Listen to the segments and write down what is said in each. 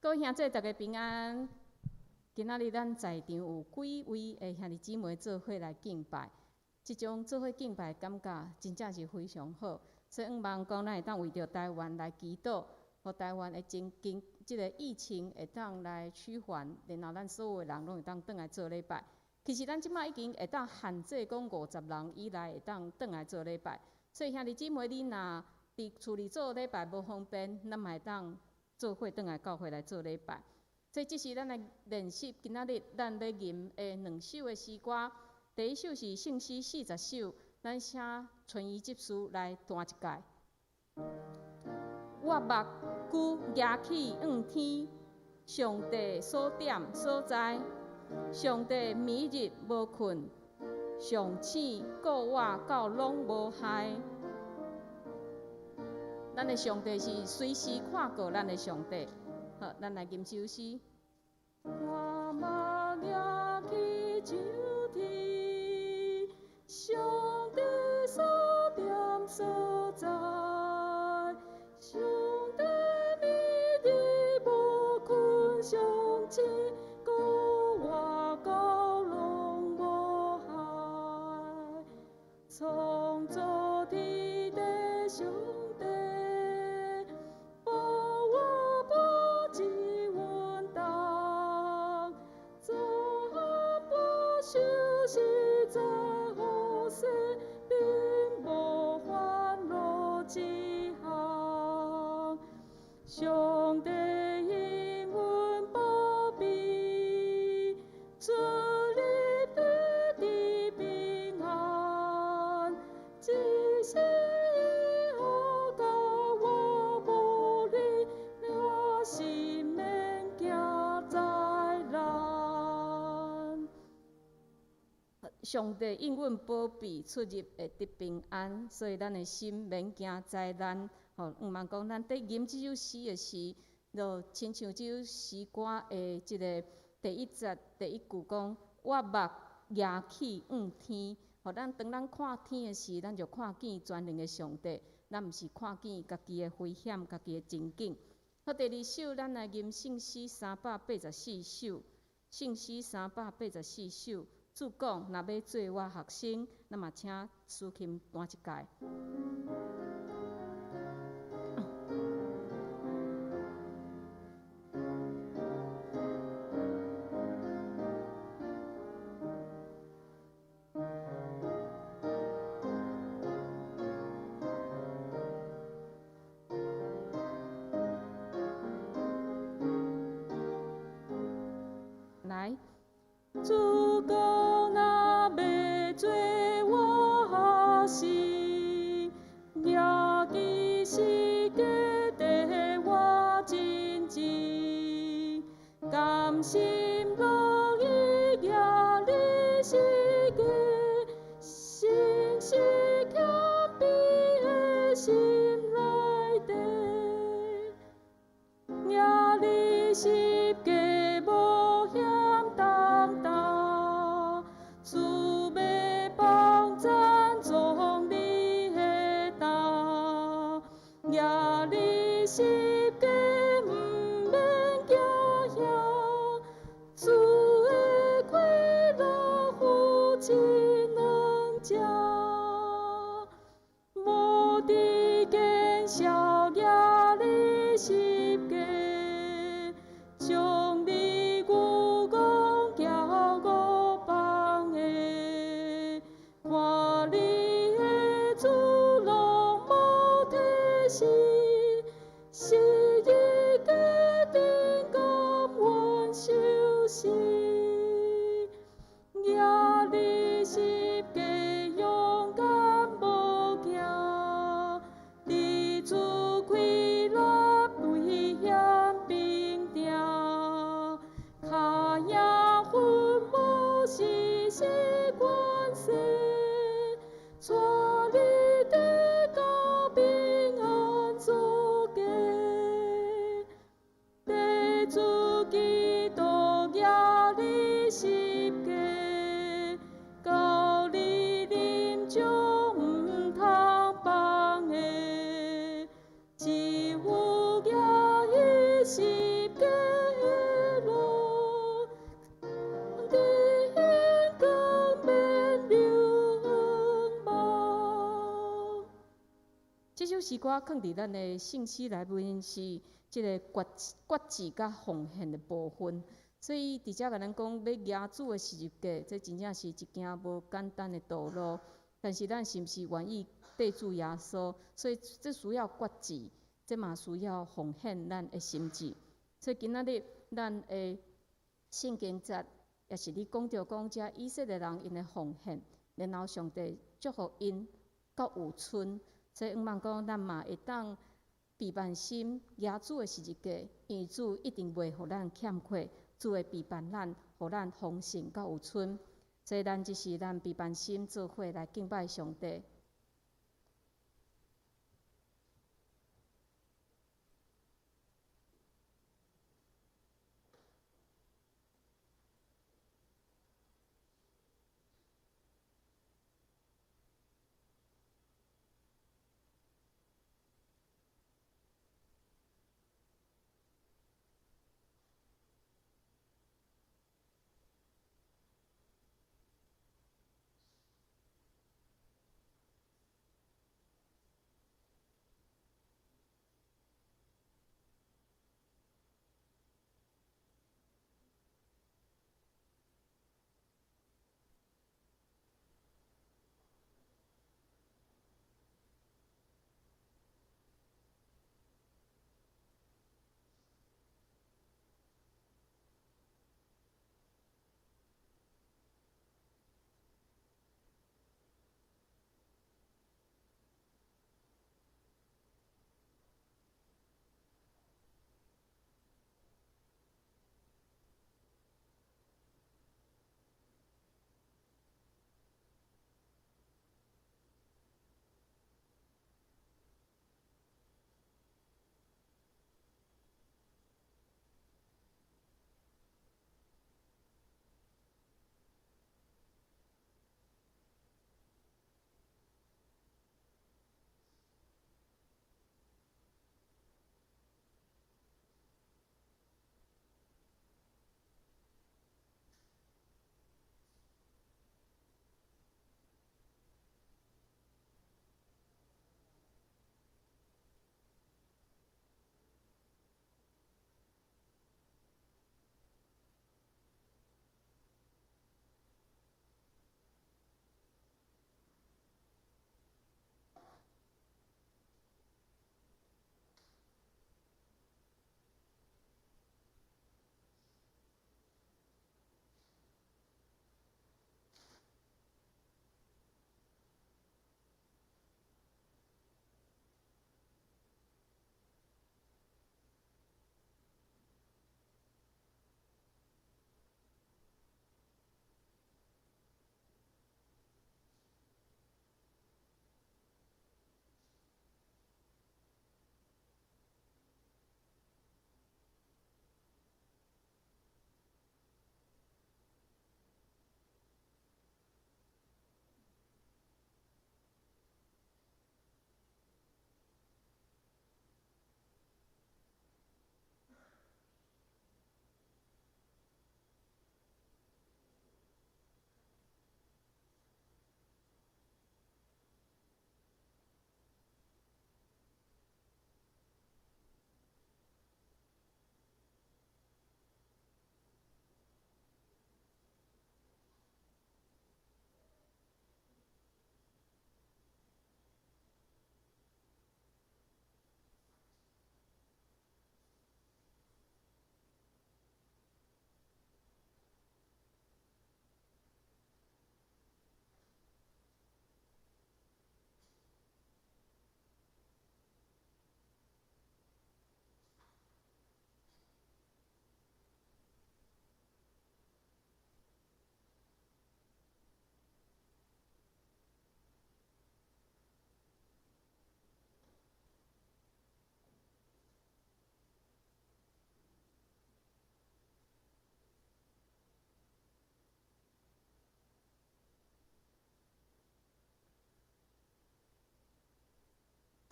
各位兄弟，大家平安。今仔日咱在場有幾位的兄弟姊妹做伙來敬拜，這種做伙敬拜感覺真正是非常好。所以，向望講，咱會當為著台灣來祈禱，予台灣的經經這个疫情會當來趨緩，然後咱所有的人攏會當轉來做禮拜。其實咱這擺已經會當限制講50人以內會當轉來做禮拜。所以兄弟姊妹，你若佇厝裡做禮拜無方便，咱嘛會當做伙轉來教會來做禮拜。所以這是咱來練習今仔日咱欲吟的兩首的詩歌。第一首是聖詩40首，咱請春怡執事來彈一蓋。我目睭舉起向天，上帝所踮所在，上帝暝日無睏，上醒顧我到攏無害。咱的上帝是隨時看顧咱的上帝。好，咱來吟這首詩。我目舉起上天，上帝所踮所在，上帝暝日無睏，上醒顧我到攏無害，創造天地上帝，保我步子穩當，怎不受實在何時，並無煩惱一項。上帝應允保庇，出入必得平安，只是伊予教我無慮，我心免驚災難。上帝應允保庇，出入會得平安，所以咱的心免驚災難。吼，向望講，咱佇吟這首詩的時，就親像這首詩歌的這个第一節第一句講：我目舉起向天。吼，咱當咱看天的時，咱就看見全能的上帝，咱毋是看見家己的危險、家己的情景。好，第二首，咱來吟聖詩384首，聖詩三百八十四首。主講，若欲做我學生，咱嘛請司琴彈一蓋。來，主講，若欲做我學生，舉起十架綴我進前，甘心樂意舉你十架，誠實謙卑的心來綴，舉你十架無嫌重擔，主欲幫贊扛你的擔，舉你十架毋免驚嚇，主詩歌囥佇咱的聖詩內面是這个決志佮奉獻的部分。所以佇遮共咱講，欲舉主的十字架，這真正是一件無簡單的道路。但是咱是毋是願意綴主耶穌？所以這需要決志，這嘛需要奉獻咱的心志。所以今仔日咱的聖經節，也是咧講著講，這以色列人𪜶的奉獻，然後上帝祝福𪜶閣有賰。所以向望講，咱嘛會當備辦心舉主的十字架，因為主一定袂予咱欠缺，主會備辦咱，予咱豐盛閣有賰。所以咱這時咱備辦心做伙來敬拜上帝。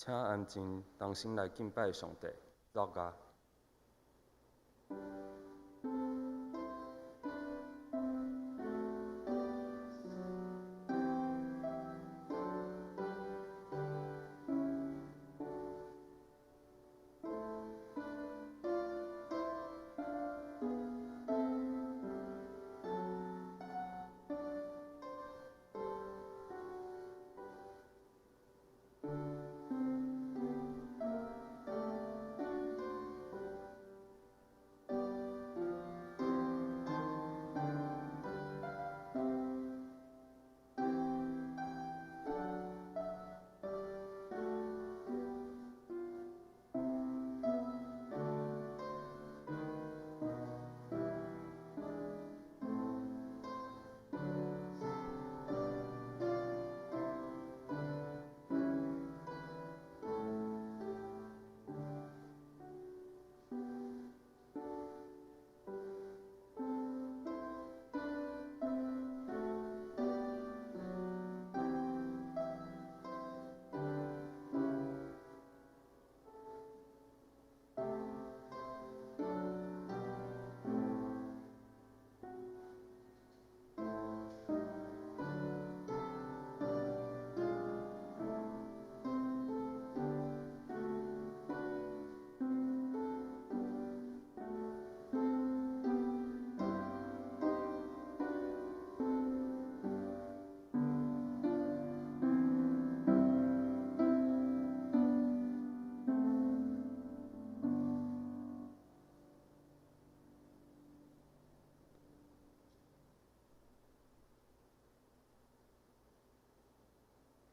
請安靜，同心來敬拜上帝。作樂。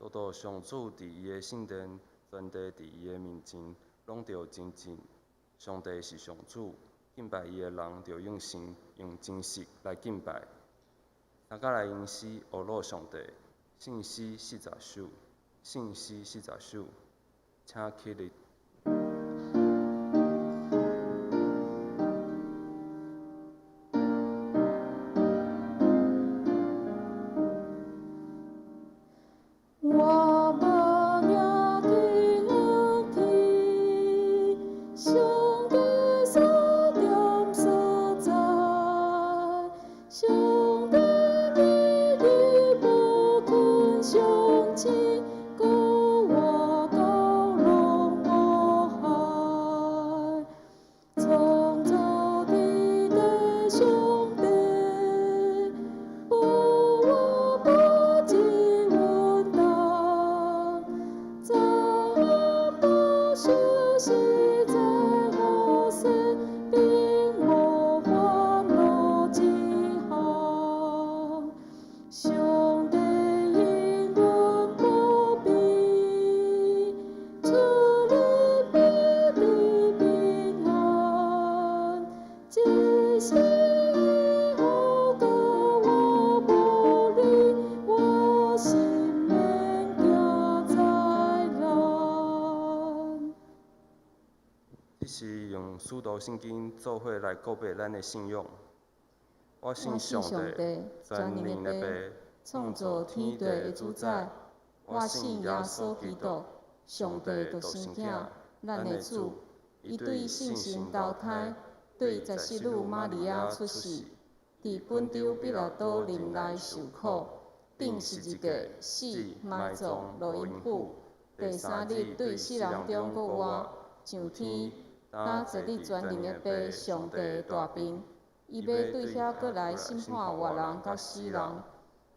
獨獨上主佇伊的聖殿，全地佇伊的面前，攏著真實。上帝是上主，敬拜伊的人著用心用真實來敬拜。三家來用詩呵咾上帝，聖詩四十首，聖詩四十首，請起立。我目仰天去，上帝所踮所在，上帝美日無困上星，高我高龍無海，創造天地上帝，保我不致穩當，早暗無休息在何時，並無歡樂之行。上帝應允不必，出入必得平安。這時以後教我無慮，我心免驚災難。這是用使徒信經做伙來告白咱的信仰。我信我信上帝上帝，全能的父，創造天地的主宰。我信耶穌基督，上帝獨生囝，咱的主。伊對聖神投胎，對十四女瑪利亞出世，佇本丟彼拉多任內受苦，釘十字架，死，埋葬，落陰府。第三日對死人中復活，上天，擔坐佇全能的父上帝的大爿。伊欲對遐閣來審判活人佮死人。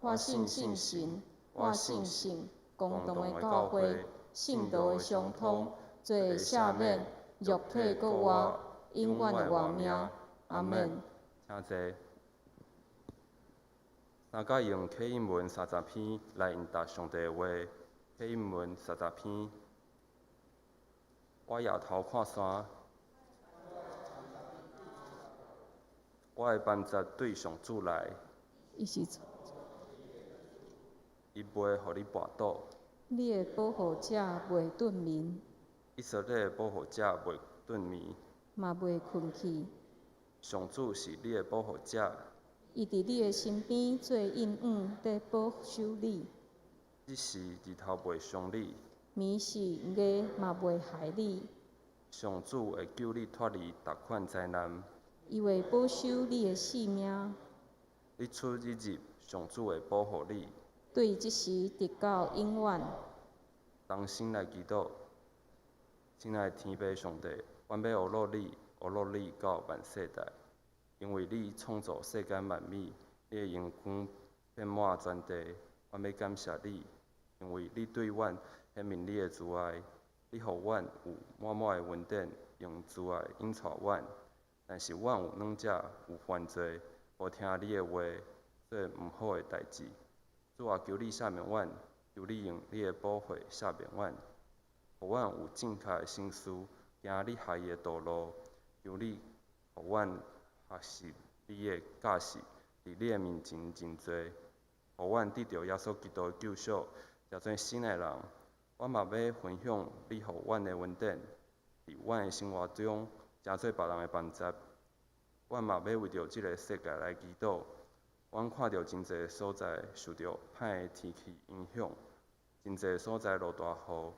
我信聖神，我信聖公同的教會，聖道的相通，罪的赦免，肉體復活，永遠的活命。阿們。請坐。三家用啟應文三十篇來應答上帝的話。啟應文三十篇。我抬頭看山，我的幫助對上主來。伊是伊袂予你跋倒。你的保護者袂頓眠。以色列的保護者袂頓眠。嘛袂睏去。上主是你的保護者。伊佇你的身邊做蔭影，咧保守你。日時日頭袂傷你。暝時月嘛袂害你。上主會救你脫離逐款災難。伊會保守你的性命。日出日入，上主會保護你。對這時直到永遠。同心來祈禱，親愛的天父上帝，阮欲呵咾你，呵咾你到萬世代，因為你創造世間萬物，你的榮光遍滿全地。阮欲感謝你，因為你對阮顯明你的慈愛，你予阮有滿滿的恩典，用慈愛引帶阮。但是阮有軟者有犯罪，無聽你的話，做毋好的代誌。主啊，求你赦免阮，求你用你的寶血赦免阮，予阮有正確的心思，行你合意的道路。求你予阮學習你的教示，佇你的面前認罪，予阮得著耶穌基督的救贖，成做新的人。阮嘛欲分享你予阮的恩典，佇阮的生活中，成做別人的幫助。阮嘛欲為著這个世界來祈禱。阮看著真濟所在受著歹的天氣影響，真濟所在落大雨，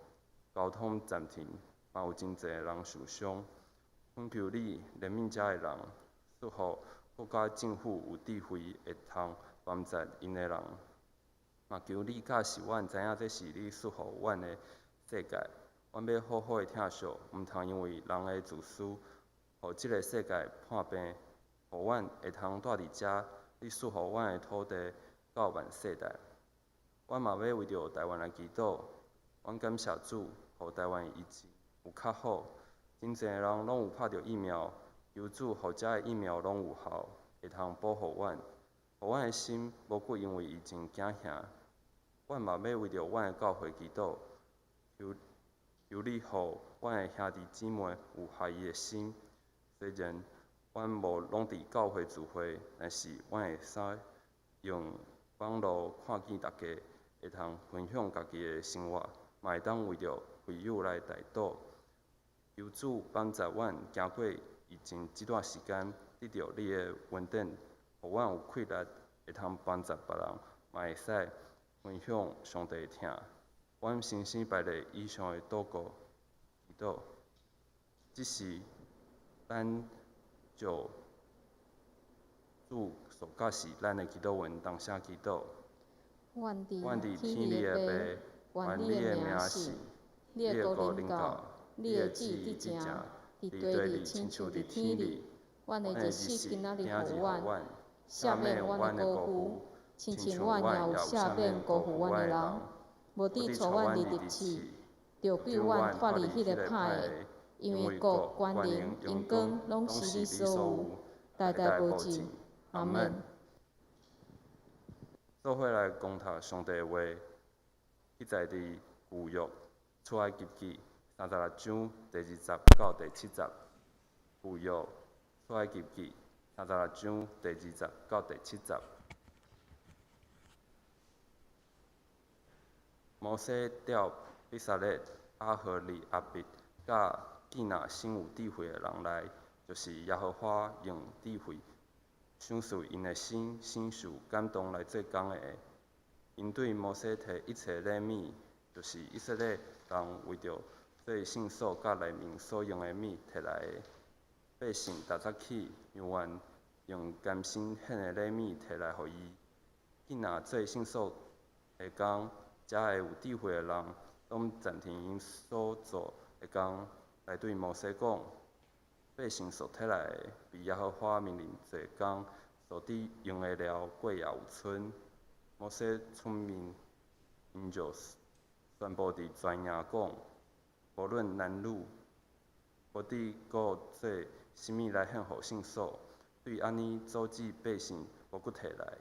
交通暫停，嘛有真濟人受傷。懇求你憐憫遮的人，賜予國家政府有智慧，會通幫助𪜶的人。嘛求你教示阮知影這是你賜予阮的世界，阮欲好好的疼惜，毋通因為人的自私，予這个世界破病，予阮會通蹛佇遮，你賜予阮的土地到萬世代。阮嘛欲為著台灣來祈禱，阮感謝主，予台灣疫情有較好，真濟人攏有拍著疫苗，求主予遮的疫苗攏有效，會通保護阮，予阮的心無閣因為疫情驚嚇。阮嘛欲為著阮的教會祈禱，求求你予阮的兄弟姊妹有合一的心。雖然阮無攏佇教會聚會，但是阮會使用網路看見大家，會通分享家己的生活，嘛會當為著會友來代禱。求主幫助阮行過疫情這段時間，得著你的恩典，予阮有氣力，會通幫助別人，嘛會使分享上帝的疼。阮深深拜你以上的禱告，祈禱，這是咱照主所教示咱的祈禱文，同聲祈禱。願願佇佇天裡天裡的的父，父，願你的名聖，你你的的國臨國臨到到，，你你的的旨旨意得得成，成，佇佇地裡地裡親像親像佇佇天天裡裡。。阮的阮的日日子子今仔日今仔予阮，日予阮，赦赦免阮免阮的辜負的辜負，，親親像像阮阮也也有赦有赦免免辜辜負阮負阮的的人人，，無無得得帶帶阮阮入入入試試，，著救救阮阮脫脫離離彼個彼個歹歹的的，，因因為為國、國、權能、權能、榮榮光光攏攏是你是你所有所有，，代代代代無盡無盡。。阿們阿們。。做伙來攻讀上帝的話，記載佇舊約出埃及記36章第20到第7節。舊約出埃及記36章第20到第7節。摩西調比撒列、亞何利亞伯佮建納心有智慧的人來，就是耶和華用智慧賞賜𪜶的心，心受感動來做工的。𪜶對摩西提一切禮物，就是以色列人為著做聖所佮內面所用的物提來的。百姓逐早起，猶原用甘心獻的禮物提來予伊。建納做聖所的工，遮的有智慧的人，攏暫停𪜶所做的工，來對摩西講：百姓所提來的，比耶和華命令做工所得用的料過也有賰。摩西出面，𪜶就宣布佇全營講：無論男女，無得閣做啥物來獻予聖所。對按呢阻止百姓無閣提來，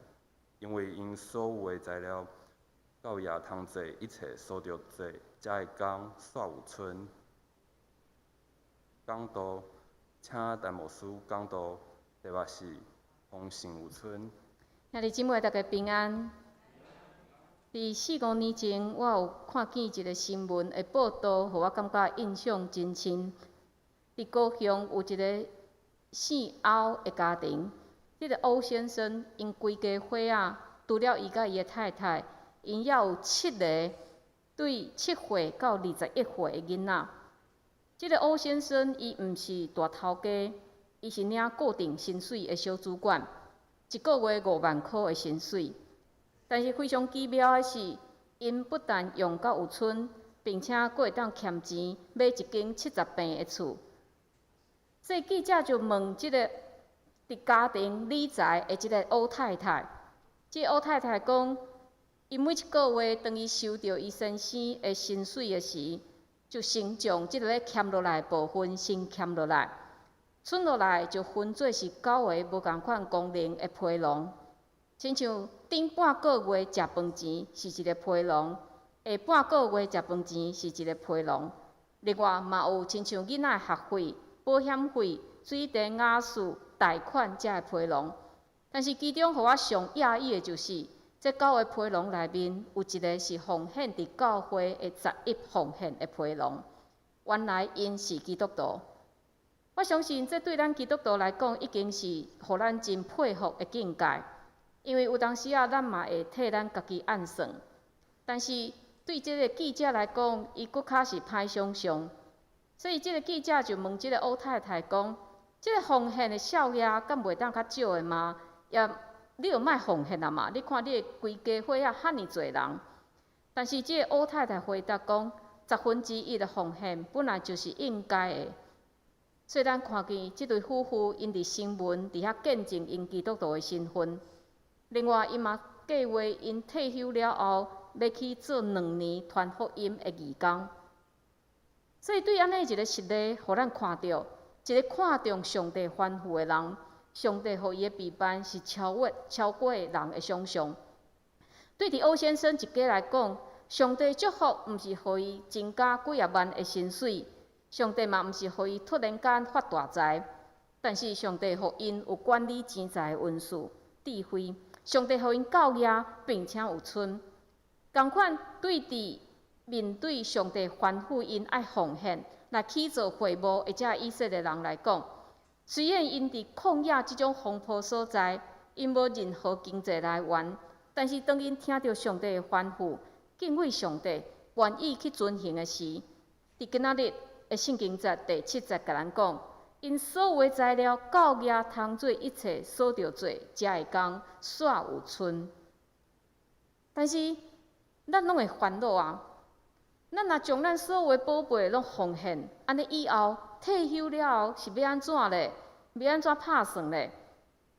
因為𪜶所有的材料，到夜通做一切所著做遮的工，煞有賰。講道，請陳牧師講道，題目是豐盛有賰。兄弟姊妹，大家平安。佇四五年前，我有看見一个新聞的報道，予我感覺印象真深。佇高雄有一个姓歐的家庭，這个歐先生𪜶規家伙仔，除了伊佮伊的太太，𪜶猶有七个對7歲到21歲的囡仔。這个歐先生伊毋是大頭家，伊是領固定薪水的小主管，一个月5萬箍的薪水。但是非常奇妙的是，𪜶不但用甲有賰，並且閣會當儉錢買一間70坪的厝。所以記者就問這个佇家庭理財的這个歐太太，這個歐太太講，伊每一个月當伊收著伊先生的薪水的時，就先將這个咧儉落來的部分先儉落來，存落來就分做是九个無仝款功能的皮囊，親像頂半个月食飯錢是一个皮囊，下半个月食飯錢是一个皮囊。另外嘛有親像囡仔的學費、保險費、水電瓦斯、貸款遮的皮囊。但是其中予我上訝異的就是，這九个皮囊內面有一个是奉獻佇教會的十一奉獻的皮囊。原來𪜶是基督徒。我相信這對咱基督徒來講，已經是予咱真佩服的境界。因為有當時仔，咱嘛會替咱家己按算，但是對這個記者來講，伊閣較是歹想像。所以這個記者就問這個歐太太講：這個奉獻的數額敢袂當較少的嗎？也你就莫奉獻啊嘛！你看你的規家伙仔遐爾濟人。但是這個歐太太回答講：1/10的奉獻本來就是應該的。所以咱看見這對夫婦𪜶佇新聞佇遐見證𪜶基督徒的身份。另外，𪜶嘛計劃𪜶退休了後，欲去做2年傳福音的義工。所以對按呢一个實例，予咱看著一个看重上帝吩咐的人，上帝予伊的備辦是超越超過人的想像。對佇歐先生一家來講，上帝祝福毋是予伊增加幾仔萬的薪水，上帝嘛毋是予伊突然間發大財，但是上帝予𪜶有管理錢財的恩賜、智慧，上帝予𪜶夠額，並且有賰。仝款對佇面對上帝吩咐𪜶愛奉獻來起造會幕的這以色列人來講，雖然𪜶佇曠野這種風暴所在，𪜶無任何經濟來源，但是當𪜶聽著上帝的吩咐，敬畏上帝，願意去遵行的時，佇今仔日的聖經節第七節共咱講，𪜶所有的材料夠額通做一切所著做遮的工，煞有賰。但是咱攏會煩惱啊！咱若將咱所有的寶貝攏奉獻，按呢以後退休了後是欲按怎咧？欲按怎拍算咧？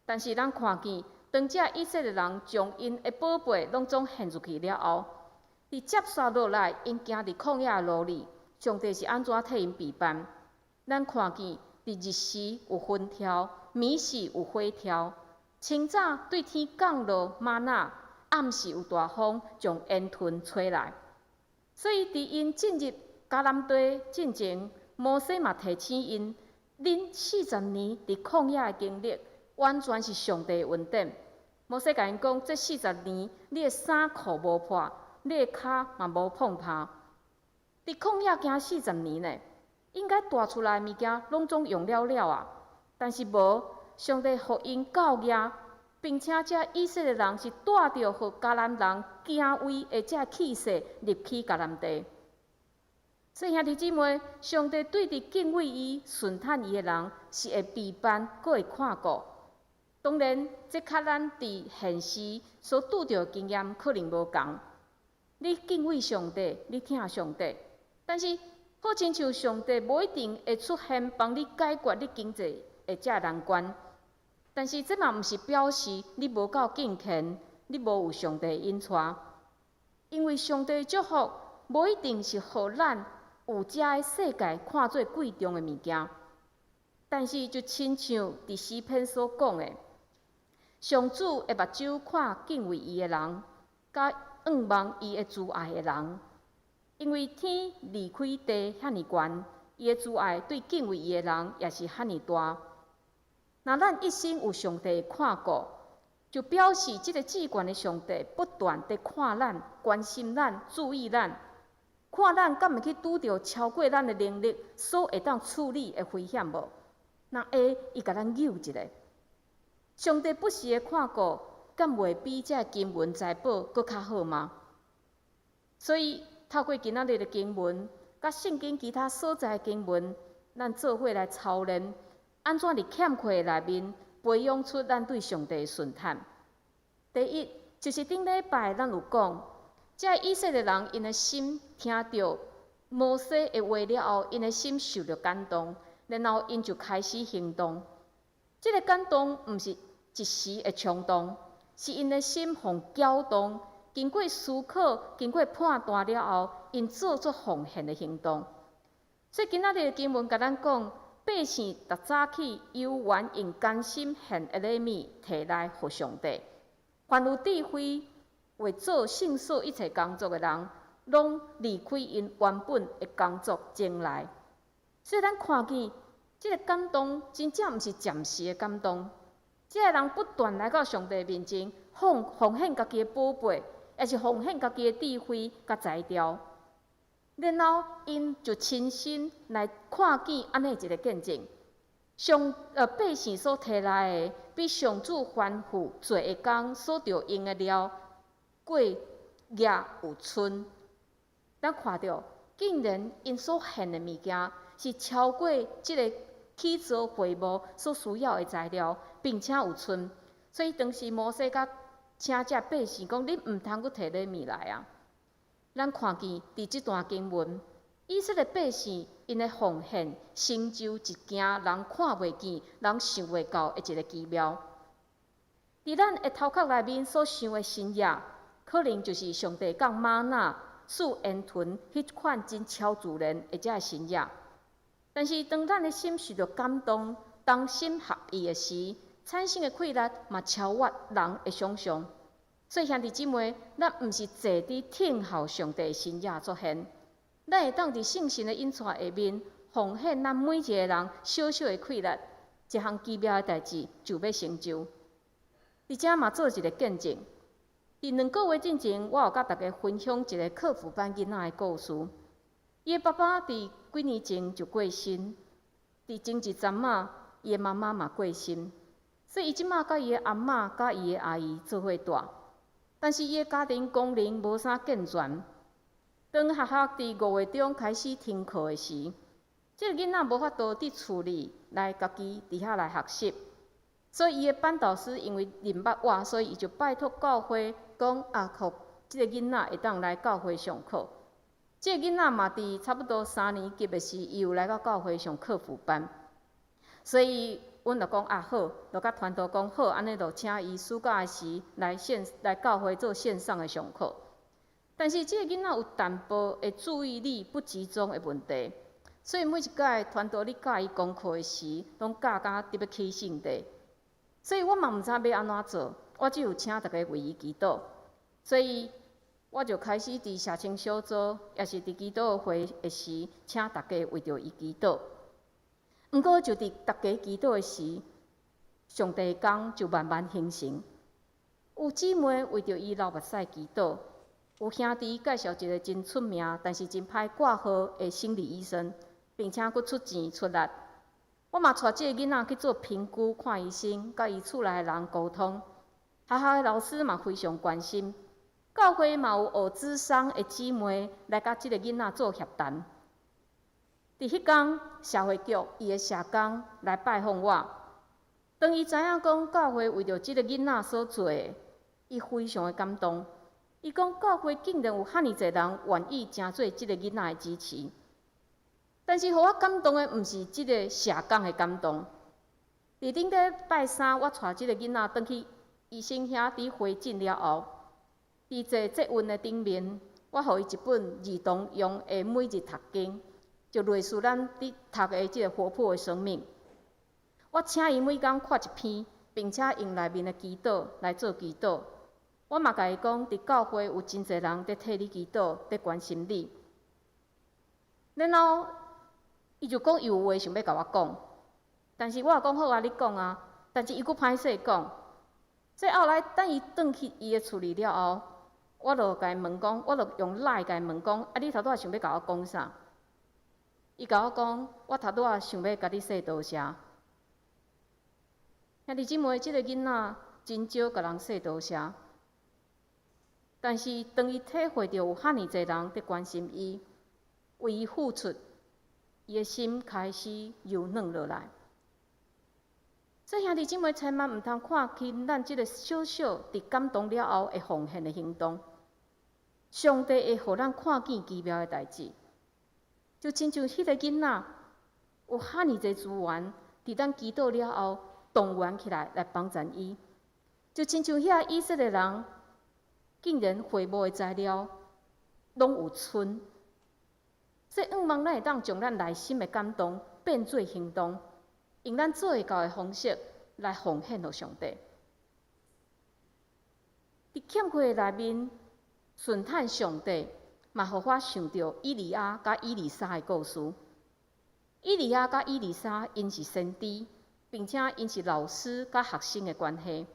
但是咱看見，當這以色列人將𪜶的寶貝攏總獻出去了後，佇接紲落來，𪜶行佇曠野的路裡，上帝是按怎替𪜶備辦？咱看見佇日時有雲柱，暝時有火柱，清早對天降落嗎哪，暗時有大風將煙雲吹來。所以，佇𪜶進入迦南地進前，摩西嘛提醒𪜶，恁四十年佇曠野的經歷，完全是上帝的恩典。摩西共𪜶講，這四十年，你的衫褲無破，你的跤嘛無碰破。佇曠野行四十年呢，應該帶出來的物件攏總用了了啊，但是無，上帝予𪜶夠額，並且這以色列人是帶著予迦南人驚畏的這氣勢入去迦南地。所以兄弟姊妹，上帝對佇敬畏伊、順趁伊的人是會備辦，閣會看顧。當然，這佮咱佇現時所拄著的經驗可能無仝。你敬畏上帝，你疼上帝，但是好親像上帝無一定會出現幫你解決你經濟的這難關。但是這嘛毋是表示你無夠敬虔，你無有上帝的引帶。因為上帝的祝福無一定是予咱有遮的世界看做貴重的物件。但是就親像佇詩篇所講的，上主的目睭看敬畏伊的人，佮向望伊的慈愛的人。因為天離開地遐爾懸，伊的慈愛對敬畏伊的人也是遐爾大。若咱一生有上帝看顧，就表示這个至懸的上帝不斷佇看咱、關心咱、注意咱，看咱敢會去拄著超過咱的能力所會當處理的危險無？若會，伊共咱救一下。上帝不時的看顧，敢袂比這金銀財寶閣較好嗎？所以透過今仔日的經文，佮聖經其他所在的經文，咱做伙來操練，按怎佇欠缺的內面培養出咱對上帝的順趁。第一，就是頂禮拜咱有講，這以色列人𪜶的心聽著摩西的話了後，𪜶的心受著感動，然後𪜶就開始行動。這个感動毋是一時的衝動，是𪜶的心予攪動，經過思考、經過判斷了後，𪜶做出奉獻的行動。所以今仔日的經文共咱講，百姓逐早起猶原用甘心獻的禮物提來予上帝。凡有智慧會做聖所一切工作的人，攏離開𪜶原本的工作前來。所以咱看見這个感動，真正毋是暫時的感動。這个人不斷來到上帝面前，奉獻家己的寶貝，也是奉獻家己的智慧佮才調。然後𪜶就親身來看見按呢一个見證，百姓所提來的，比上主吩咐做的工所著用的料過額有賰。咱看著，竟然𪜶所獻的物件是超過這个起造會幕所需要的材料，並且有賰。所以當時摩西佮請這百姓講：恁毋通閣提禮物來啊！咱看見佇這段經文，以色列百姓𪜶的奉獻成就一件人看袂見、人想袂到的一个奇妙。佇咱的頭殼內面所想的新約，可能就是上帝降嗎哪、賜煙雲彼款真超自然的這个新約。但是當咱的心受著感動、同心合意的時，產生的氣力嘛超越人的想象。所以兄弟姊妹，咱毋是坐佇聽候上帝新芽出現，咱會當佇聖神的引帶下面，奉獻咱每一个人小小的氣力，一項奇妙的代誌就欲成就。佇遮嘛做一个見證，佇2個月進前，我有佮大家分享一个課輔班囡仔的故事。伊的爸爸佇幾年前就過身，佇前一陣仔，伊的媽媽嘛過身，所以伊這馬佮伊的阿嬤佮伊的阿姨做伙蹛。但是伊的家庭功能無啥健全。當學校佇5月中開始停課的時，這個囡仔無法度佇厝裡來家己佇遐來學習，所以伊的班導師因為認捌我，所以伊就拜託教會講啊，予這個囡仔會當來教會上課。這個囡仔嘛，佇差不多三年級的時，伊有來到教會上課輔班，所以阮就講啊好，就佮傳道講好，按呢就請伊暑假的時來線來教會做線上的上課。但是這個囡仔有淡薄的注意力不集中的問題，所以每一擺傳道咧教伊功課的時，攏教甲得欲起性地。所以我嘛毋知欲按怎做，我只有請大家為伊祈禱。所以我就開始佇社青小組，抑是佇祈禱會的時，請大家為著伊祈禱。毋過就佇大家祈禱的時，上帝的工就慢慢形成。有姊妹為著伊流目屎祈禱，有兄弟介紹一個真出名，但是真歹掛號的心理醫生，並且閣出錢出力。我嘛帶這個囡仔去做評估、看醫生，佮伊厝內的人溝通。學校的老師嘛非常關心，教會嘛有學諮商的姊妹來佮這個囡仔做協談。佇彼工，社會局伊的社工來拜訪我。當伊知影講教會為著這個囡仔所做的，伊非常的感動。伊講教會竟然有遐爾濟人願意成做這個囡仔的支持。但是，予我感動的毋是這個社工的感動。佇頂禮拜三，我帶這個囡仔轉去醫生遐佇回診了後，佇坐捷運的頂面，我予伊一本兒童用的每日讀經，就類似咱佇讀的這個活潑的生命。我請伊每工看一篇，並且用內面的祈禱來做祈禱。我嘛共伊講，佇教會有真濟人佇替你祈禱，佇關心你。然後，伊就講伊有話想欲共我講，但是我也講好啊，你講啊。但是伊閣歹勢講。所以後來等伊轉去伊的厝裡了後，我就共伊問講，我就用 LINE 共伊問講，啊，你頭拄仔想欲共我講啥？伊共我講，我頭拄仔想欲共你說多謝。兄弟姊妹，這個囡仔真少共人說多謝，但是當伊體會著有遐爾濟人佇關心伊，為伊付出，伊的心開始柔軟落來。所以兄弟姊妹，千萬毋通看輕咱這个小小佇感動了後會奉獻的行動。上帝會予咱看見奇妙的代誌，就親像彼个囡仔有遐爾濟資源，佇咱祈禱了後動員起來來幫贊伊，就親像遐以色列人，竟然會幕的材料攏有賰。所以，向望咱會當將咱內心的感動變做行動，用咱做會到的方式來奉獻予上帝。佇欠缺的內面，順趁上帝，嘛予我想著以利亞佮以利沙的故事。以利亞佮以利沙𪜶是先知，並且𪜶是老師佮學生的關係。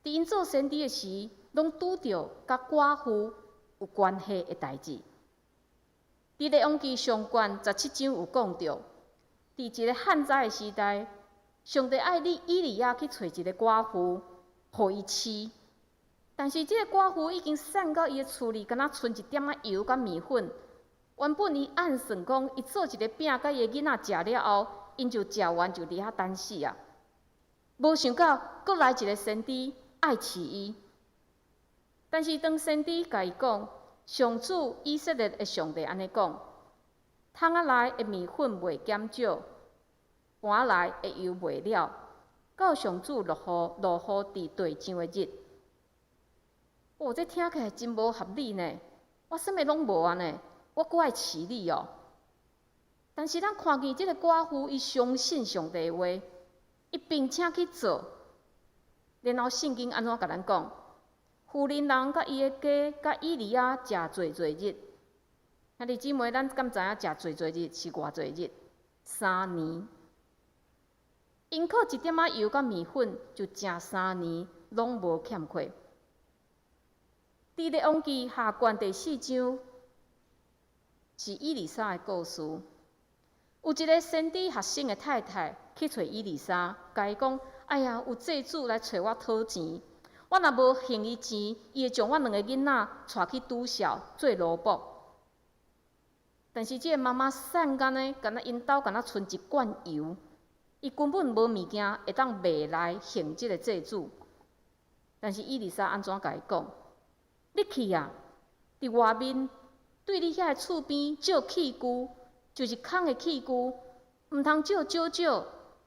佇𪜶做先知的時，攏拄著佮寡婦有關係的代誌。佇列王紀上卷17章有講著，佇一个旱災的時代，上帝愛你以利亞去揣一个寡婦，予伊飼。但是這个寡婦已經散到伊的厝裡，敢若賰一點仔油佮麵粉。原本伊按算講，伊做一个餅佮伊的囡仔食了後，𪜶就食完就佇遐等死啊。無想到，閣來一个先知愛飼伊。但是當先知共伊講，上主以色列的上帝按呢講：桶仔內的麵粉袂減少，盤內的油袂了，到上主落雨落雨佇地上的日。哦，這聽起來真無合理呢！我啥物攏無啊呢，我閣愛飼你哦。但是咱看見這个寡婦，伊相信上帝的話，伊並且去做，然後聖經按怎共咱講？婦人人佮伊的家佮以利亞食濟濟日。兄弟姊妹，咱敢知影食濟濟日是偌濟日？3年。𪜶靠一點仔油佮麵粉，就食三年，攏無欠缺。佇列王紀下卷第四章是以利沙的故事。有一个先知學生的太太去揣以利沙，共伊講：哎呀，有債主來揣我討錢，我若無還伊錢，伊會將我兩个囡仔帶去拄數做奴僕。但是這个媽媽散工呢，敢若𪜶兜敢若賰一罐油，伊根本無物件會當賣來還這个債主。但是以利沙按怎共伊講？你去啊，佇外面對你遐个厝邊借器具，就是空的器具，毋通借少少，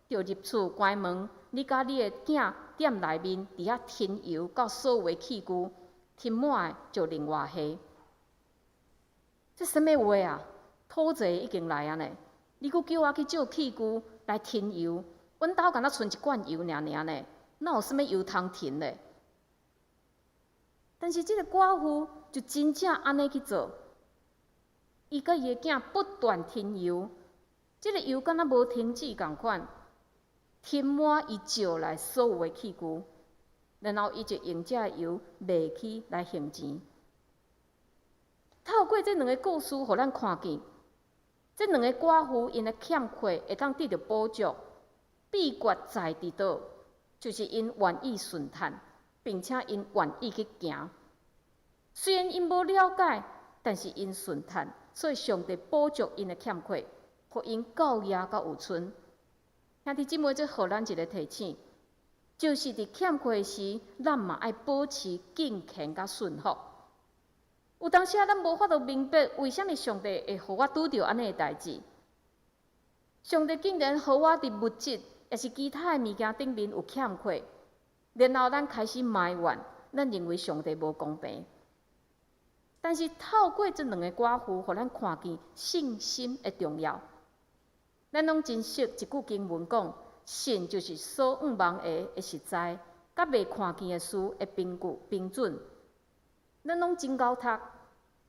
就入厝關門。你佮你的囝踮內面佇遐添油，到所有的器具添滿的就另外還。這啥物話啊？討債已經來啊呢！你閣叫我去借器具來添油，阮兜敢若賰一罐油爾爾呢，哪有啥物油通添咧？但是這个寡婦就真正按呢去做，伊佮伊的囝不斷添油，這个油敢若無停止仝款，添滿伊借來所有的器具，然後伊就用這个油賣去來還錢。透過這兩个故事，予咱看見，這兩个寡婦𪜶的欠缺會當得著補足，秘訣在佇佗，就是𪜶願意順趁，並且𪜶願意去行。雖然𪜶無了解，但是𪜶順趁，所以上帝補足𪜶的欠缺，予𪜶夠額閣有賰。兄弟姊妹，這予咱一个提醒，就是佇欠缺時，咱嘛愛保持敬虔佮順服。有當時啊，咱無法度明白為啥物上帝會予我拄著按呢的代誌。上帝竟然予我佇物質，抑是其他的物件頂面有欠缺，然後咱開始埋怨，咱認為上帝無公平。但是透過這兩个寡婦，予咱看見信心的重要。咱攏真熟一句經文講，信就是所向望的實在，佮未看見的事的憑據憑準。咱攏真𠢕讀，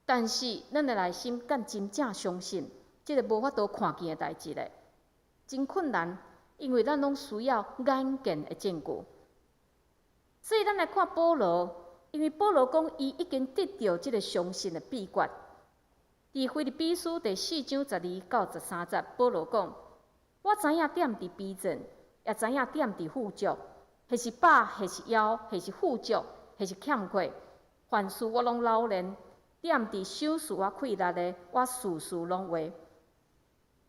但是咱的內心敢真正相信這个無法度看見的代誌咧？真困難，因為咱攏需要眼見的證據。所以咱來看保羅，因為保羅講伊已經得著這个相信的秘訣。佇腓立比書第四章12到13節，保羅講：我知影踮佇貧賤，也知影踮佇富足，或是飽，或是枵，或是富足，或是欠缺，凡事我攏老練。踮佇賞賜我氣力的，我事事攏會。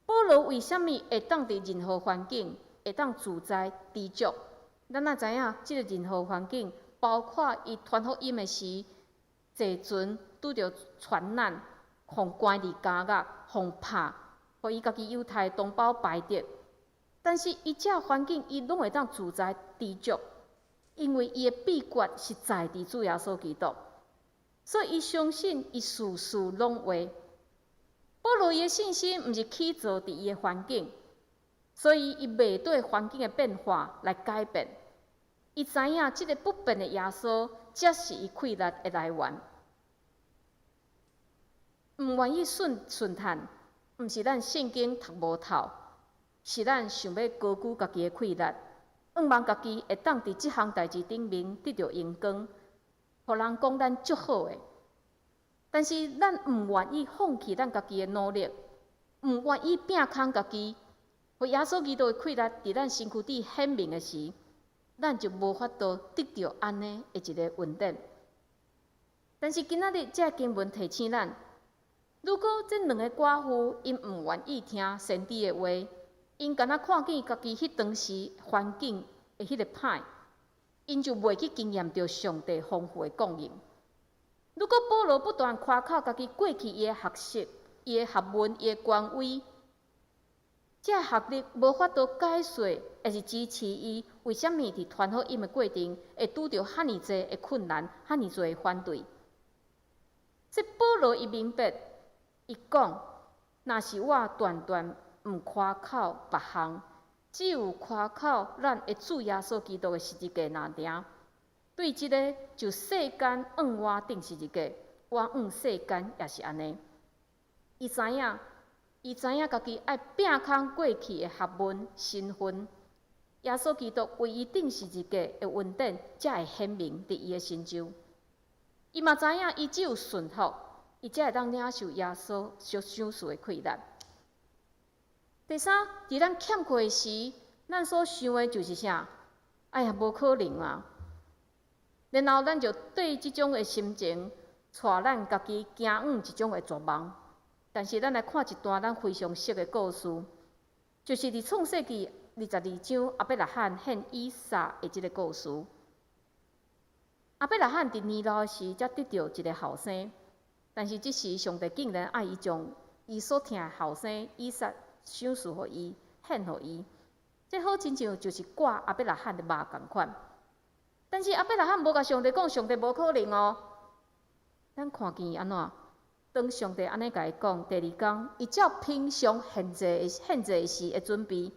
保羅為啥物會當佇任何環境會當自在知足？咱若知影，這个任何環境，包括伊傳福音的時，坐船拄著船難，予關佇監獄，予拍，予伊家己猶太同胞排斥。但是伊這環境，伊攏會當自在知足，因為伊的秘訣是在佇主耶穌基督，所以伊相信伊事事攏會。保羅伊的信心毋是起造佇伊的環境，所以伊袂對環境的變化來改變。伊知影這个不變的耶穌，才是伊氣力的來源。毋願意順順趁，毋是咱聖經讀無透，是咱想欲高舉家己的氣力，向望家己會當佇這項代誌頂面得著榮光，予人講咱足好的。但是咱毋願意放棄咱家己的努力，毋願意摒空家己，予耶穌基督的氣力佇咱身軀底顯明的時，咱就無法度得著按呢的一个恩典。但是今仔日這个經文提醒咱，如果這兩个寡婦𪜶毋願意聽先知的話，𪜶敢若看見家己彼當時環境的彼个歹，𪜶就袂去經驗著上帝豐富的供應。如果保羅不斷誇口家己過去伊的學識、伊的學問、伊的權威，這個學歷無法度解釋，抑是支持伊為啥物佇傳福音的過程會拄著遐爾濟的困難、遐爾濟的反對。這保羅伊明白，伊講：若是我斷斷毋誇口別項，只有誇口咱的主耶穌基督的十字架爾爾。對這个就世間向我釘十字架，我向世間也是按呢。伊知影，伊知影家己愛摒空過去的學問、身份。耶穌基督為伊釘十字架的恩典，才會顯明佇伊的身上。伊嘛知影，伊只有順服，伊才會當領受耶穌所賞賜的氣力。第三，佇咱欠缺時，咱所想的就是啥？哎呀，無可能啊！然後咱就對這種的心情，帶咱家己行往一種的絕望。但是咱來看一段咱非常熟的故事，就是佇創世記22章亞伯拉罕獻以撒的這个故事。亞伯拉罕佇年老時，才得著一个後生，但是這時上帝竟然愛伊將伊所疼的後生以撒賞賜予伊，獻予伊。這好親像就是割亞伯拉罕的肉仝款。但是亞伯拉罕無共上帝講，上帝無可能哦。咱看見伊按怎？當上帝按呢共伊講，第二工，伊照平常獻祭時的準備，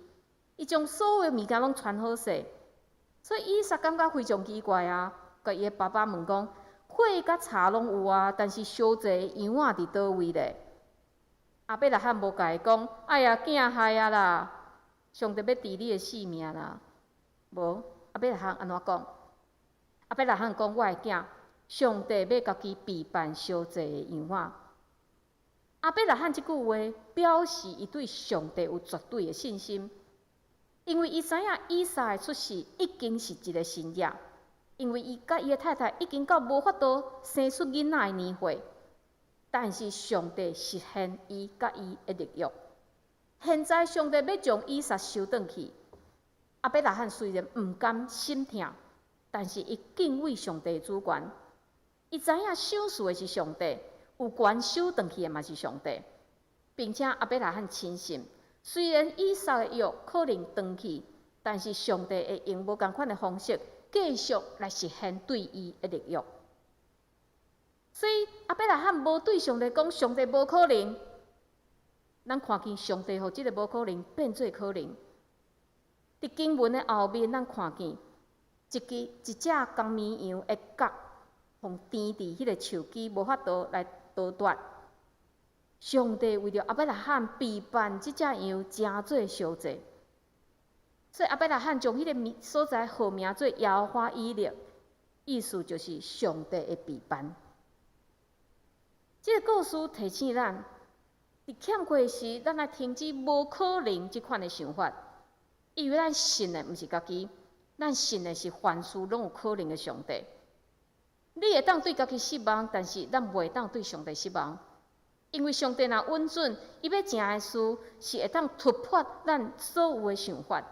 伊將所有物件攏傳好勢。所以以撒感覺非常奇怪啊，共伊的爸爸問講：火佮柴攏有啊，但是燒祭的羊仔佇佗位咧？亞伯拉罕無共伊講：哎呀，囝害啊啦！上帝欲治你的性命啦！無，亞伯拉罕按怎講？亞伯拉罕講：我的囝，上帝欲家己備辦燒祭的羊仔。亞伯拉罕這句話表示伊對上帝有絕對的信心，因為伊知影以撒的出世已經是一个神跡，因為伊佮伊的太太已經到無法度生出囡仔的年歲，但是上帝實現伊佮伊的立約。現在上帝欲將以撒收轉去，亞伯拉罕雖然毋甘心疼，但是伊敬畏上帝主權，伊知影賞賜的是上帝，有權收轉去的嘛是上帝，並且亞伯拉罕深信，雖然以撒的約可能斷去，但是上帝會用無仝款的方式繼續來實現對伊的立約。所以亞伯拉罕無對上帝講，上帝無可能。咱看見上帝予這个無可能變做可能。佇經文的後面，咱看見一隻公綿羊的角，予纏佇彼个樹枝，無法度來逃脫。上帝為著亞伯拉罕備辦這隻羊，成做燒祭。所以亞伯拉罕將彼个所在號名做耶和華以勒，意思就是上帝會備辦。這个故事提醒咱，佇欠缺時，咱愛停止無可能這款的想法，因為咱信的毋是家己，咱信的是凡事攏有可能的上帝。你會當對家己失望，但是咱袂當對上帝失望，因為上帝若允准，伊欲成的事是會當突破咱所有的想法。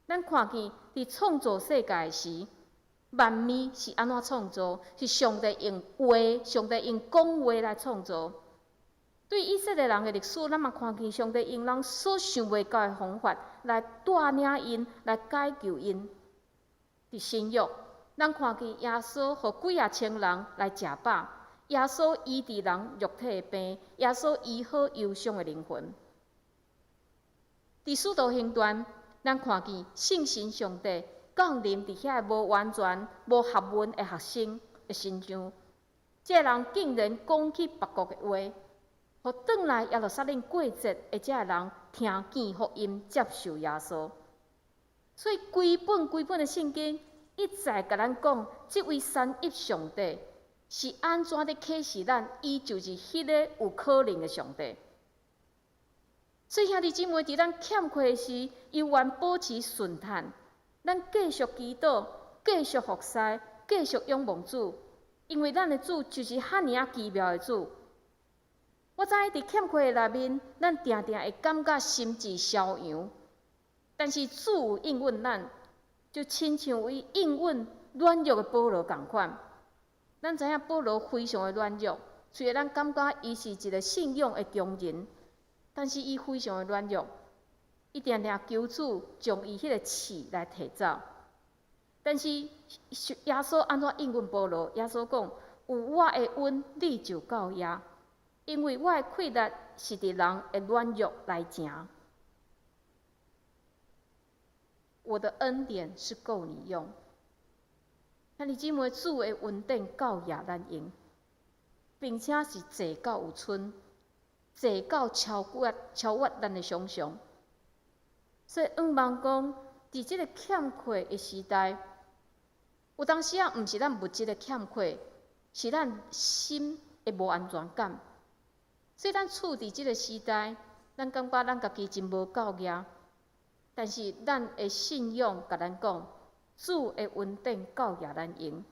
咱看見佇創造世界時，萬物是按怎創造？是上帝用話，上帝用講話來創造。對以色列人的歷史，咱嘛看見上帝用人所想袂到的方法來帶領𪜶，來解救𪜶。佇新約，咱看見耶穌予幾仔千人來食飽，耶穌醫治人肉體的病，耶穌醫好憂傷的靈魂。佇使徒行傳，咱看見聖神上帝降臨佇遐个無完全、無學問的學生的身上，這个人竟然講起別國的話，予轉來耶路撒冷過節的這个人聽見福音，接受耶穌。所以規本規本的聖經一再共咱講，這位三一上帝是按怎咧啟示咱，伊就是彼个有可能的上帝。所以兄弟姊妹，佇咱欠缺時，猶原保持順嘆，咱繼續祈禱，繼續服侍，繼續仰望主，因為咱的主就是遐爾仔奇妙的主。我知佇欠缺的內面，咱定定會感覺心志消揚，但是主有應允咱，就親像伊應允軟弱的保羅仝款。咱知影保羅非常的軟弱，雖然咱感覺伊是一个信仰的強人，但是伊非常的軟弱，伊定定求主將伊彼个刺來提走。但是耶穌按怎應允保羅？耶穌講：有我的恩，你就夠矣，因為我的氣力是佇人的軟弱來成。我的恩典是夠你用。兄弟姊妹，主的恩典夠額咱用，並且是濟到有賰，濟到超越咱的想象。所以，向望講，佇這个欠缺的時代，有當時仔毋是咱物質的欠缺，是咱心的無安全感。所以，咱處佇這个時代，咱感覺咱家己真無夠額，但是咱的信仰共咱講，主的恩典夠額咱用。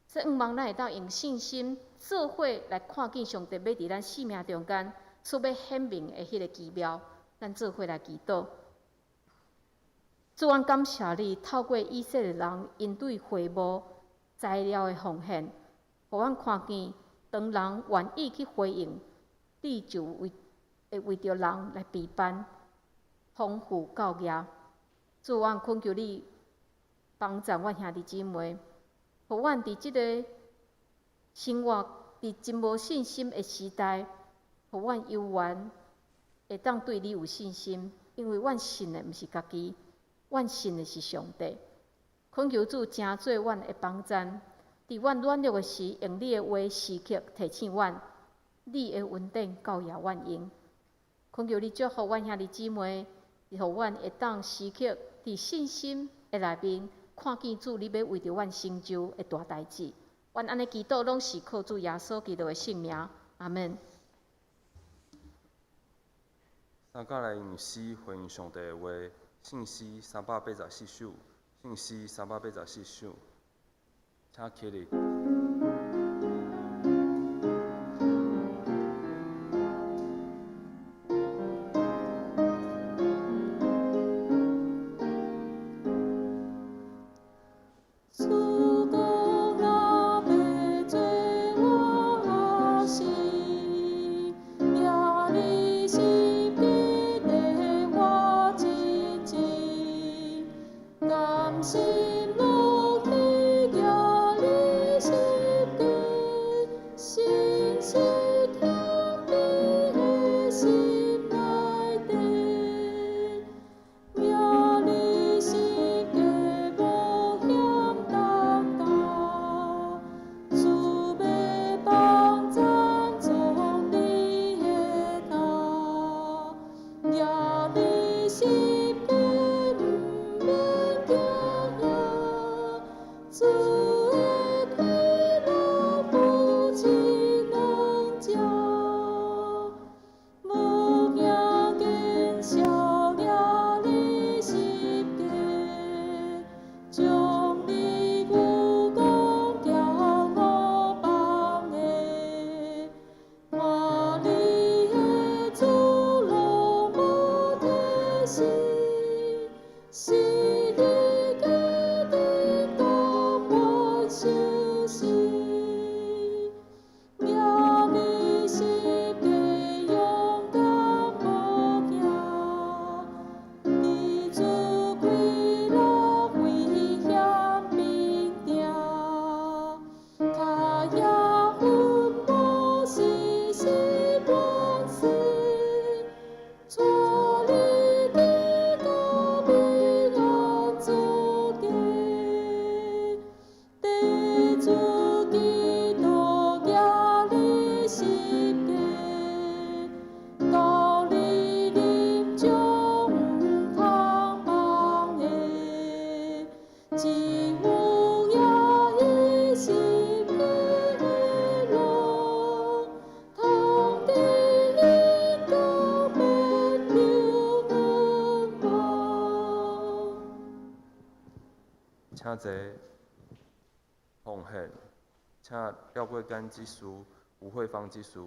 所以，向望咱會當用信心做伙來看見上帝欲佇咱生命中間所欲顯明的彼个奇妙，咱做伙來祈禱。主，阮感謝你，透過以色列人𪜶對會幕材料的奉獻，予阮看見，當人願意去回應，你就會為著人來備辦豐富夠額。主，阮懇求你幫贊阮兄弟姊妹，予阮佇這个生活佇真無信心的時代，予阮猶原會當對你有信心，因為阮信的毋是家己，阮信的是上帝。懇求主成做阮的幫贊，佇阮軟弱的時，用你的話時刻提醒阮，你的恩典夠額阮用。懇求你祝福阮兄弟姊妹，予阮會當時刻佇信心的內面，看見主你欲為著阮成就的大代誌。阮按呢祈禱，攏是靠主耶穌基督的聖名。阿們。三甲來用詩回應上帝的話，聖詩384首，聖詩384首，請起立。主講若欲做我師，舉你十字架我真情，甘心樂意舉你十字架，誠實謙卑的心內底，舉你十字架無嫌重擔，主欲幫贊壯你的擔，舉你十字架毋免驚嚇，主的快樂夫妻兩家，無驚見笑舉你十字架，將你愚公交我放的，看你的主攏無退失，是你決定當阮受死，舉你十字架勇敢無驚，佇主快樂危險平定，跤也墳墓時時伴隨，帶你直到彼岸主家，地主基督舉你十字架，到你臨終毋通放的，只有舉伊十字架的路，通得永久免流恩報。請坐。奉獻，請廖桂甘執事、吳慧芳執事。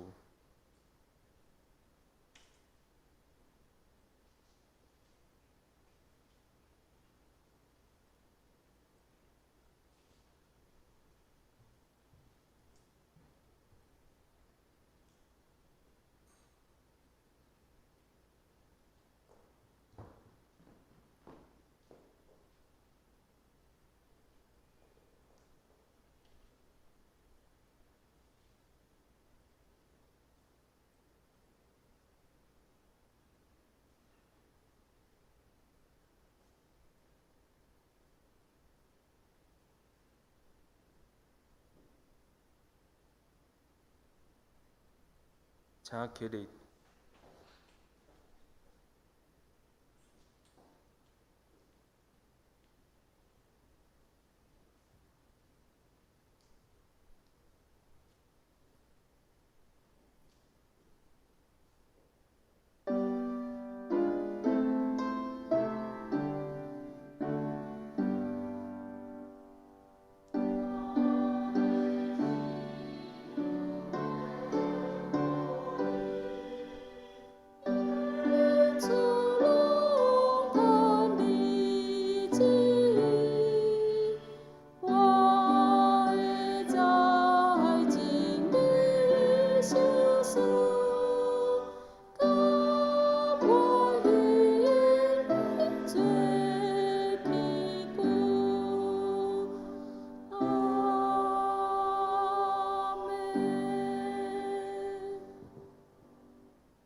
請起立。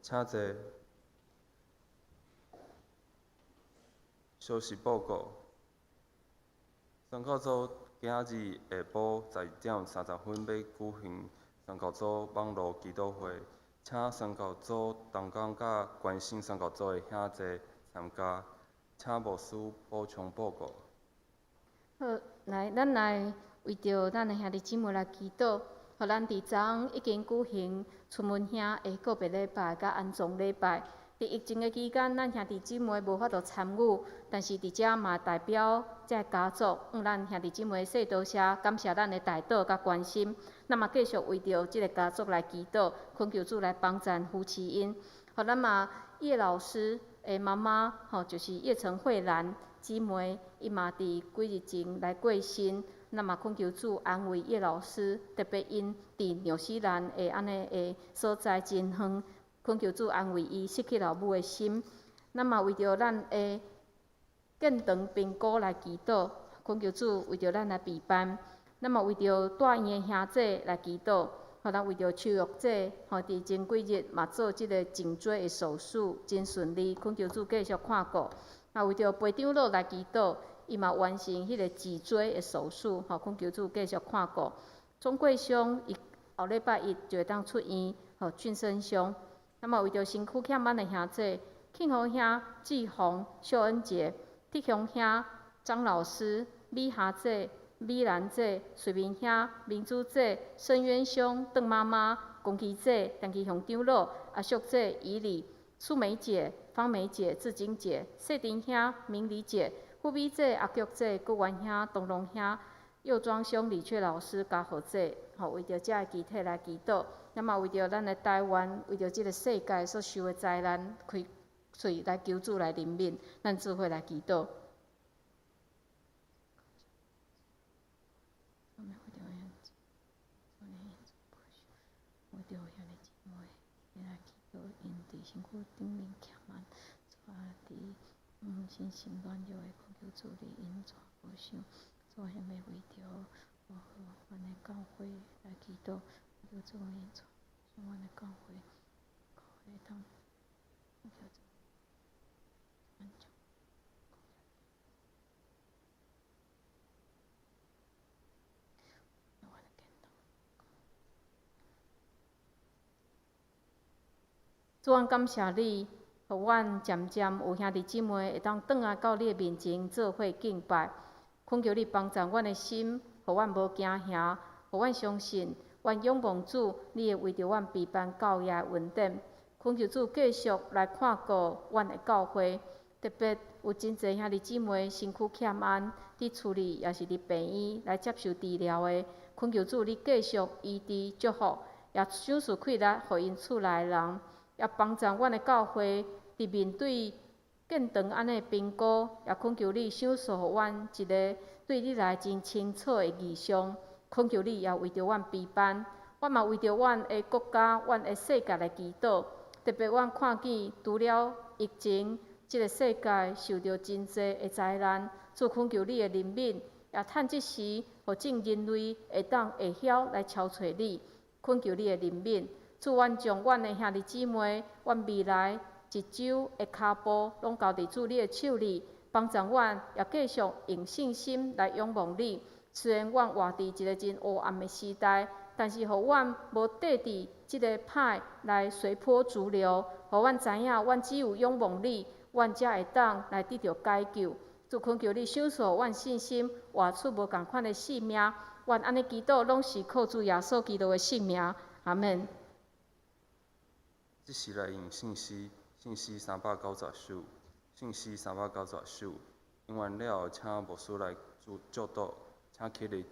請坐。消息報告：宣教組今仔日下晡11點30分欲舉行宣教組網路祈禱會，請宣教組同工佮關心宣教組的兄弟參加。請牧師補充報告。好，來，咱來為著咱的兄弟姊妹來祈禱。予咱佇昨昏已經舉行春文兄的告別禮拜佮安葬禮拜。佇疫情的期間，咱兄弟姊妹無法度參與，但是佇遮嘛代表這个家族，向咱兄弟姊妹說多謝，感謝咱的代禱佮關心。咱嘛繼續為著這个家族來祈禱，懇求主來幫贊扶持𪜶。予咱嘛葉老師的媽媽，吼，就是葉陳慧蘭姊妹，伊嘛佇幾日前來過身。咱嘛懇求主安慰葉老師，特別𪜶佇紐西蘭的按呢的所在真遠，懇求主安慰伊失去老母的心。咱嘛為著咱的建堂評估來祈禱，懇求主為著咱來備辦。咱嘛為著大院的兄姐來祈禱，予咱為著秋玉姐，吼，佇前幾日嘛做這个頸椎的手術，真順利，懇求主繼續看顧。嘛為著裴長老來祈禱。伊嘛完成彼个脊椎的手術，吼，懇求主繼續看顧。鍾桂兄伊後禮拜一就會當出院，吼，俊生兄。那麼為著身軀欠慢的兄弟，慶和兄、志宏、秀恩姐、德雄兄、張老師、美霞姐、美蘭姐、瑞明兄、明珠姐、申淵兄、鄧媽媽、龚奇姐、陳其雄長老、阿淑姐、以禮、素梅姐、方梅姐、志晶姐、谢丁兄、明禮姐。富美姐、阿菊姐、郭元兄、東龍兄、右莊兄、李雀老師、嘉豪姐，吼，為著遮个肢體來祈禱，那嘛為著咱的台灣，為著這个世界所受的災難，開喙來求主來憐憫，咱做伙來祈禱。身心軟弱的，懇求主你恩慈保守，主啊，現欲為著阮的教會來祈禱，求主恩慈保守阮的教會，教會當求主恩慈。主，阮感謝你。予阮漸漸有兄弟姊妹會當轉來到你的面前做伙敬拜，懇求你幫助阮的心，予阮無驚嚇，予阮相信，阮仰望主，你會為著阮備辦教業的恩典。懇求主繼續來看顧阮的教會，特別有真濟兄弟姊妹身軀欠安，佇厝裡抑是佇病院來接受治療的，懇求主你繼續醫治祝福，也賞賜氣力予𪜶厝內的人，也幫助阮的教會。佇面對建堂按呢評估，也懇求你賞賜予阮一个對你來真清楚的異象，懇求你也為著阮備辦，阮嘛為著阮的國家、阮的世界來祈禱。特別阮看見除了疫情，這个世界受著真濟的災難，主懇求你的憐憫，也趁這時，予眾人類會當會曉來朝揣你，懇求你的憐憫。主，阮將阮的兄弟姊妹，阮未來一周的跤步，攏交佇主你的手裡，幫助阮，也繼續用信心來仰望你。雖然阮活佇一个真黑暗的時代，但是予阮無綴佇這个歹來隨波逐流，予阮知影，阮只有仰望你，阮才會當來得著解救。主懇求你賞賜阮信心，活出無仝款的生命。阮按呢祈禱，攏是靠主耶穌基督的聖名。阿門。這時來用聖詩，聖詩390首，聖詩390首。唱完了後，請牧師來祝禱，請起立。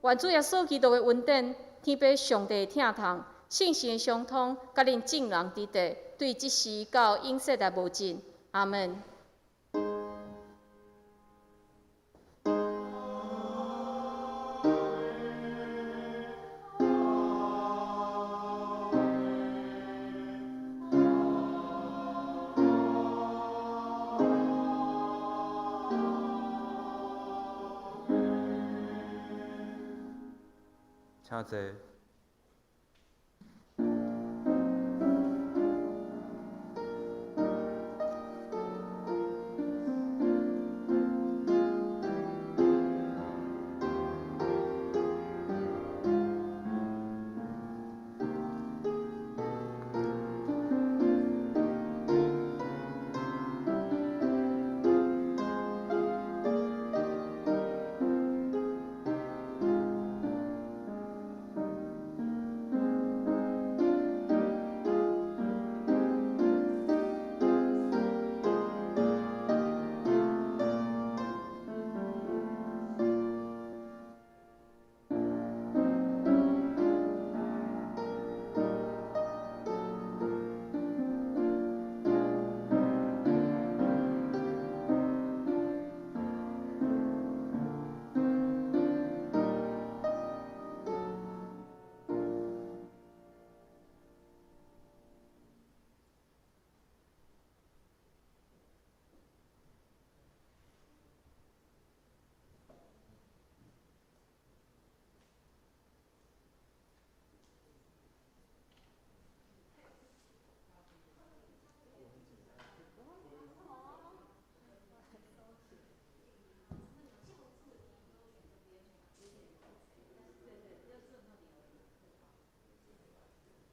願主耶穌基督的恩典、天父上帝的疼痛、聖神的相通，佮恁眾人佇地，對這時到永世代無盡。阿門。請坐。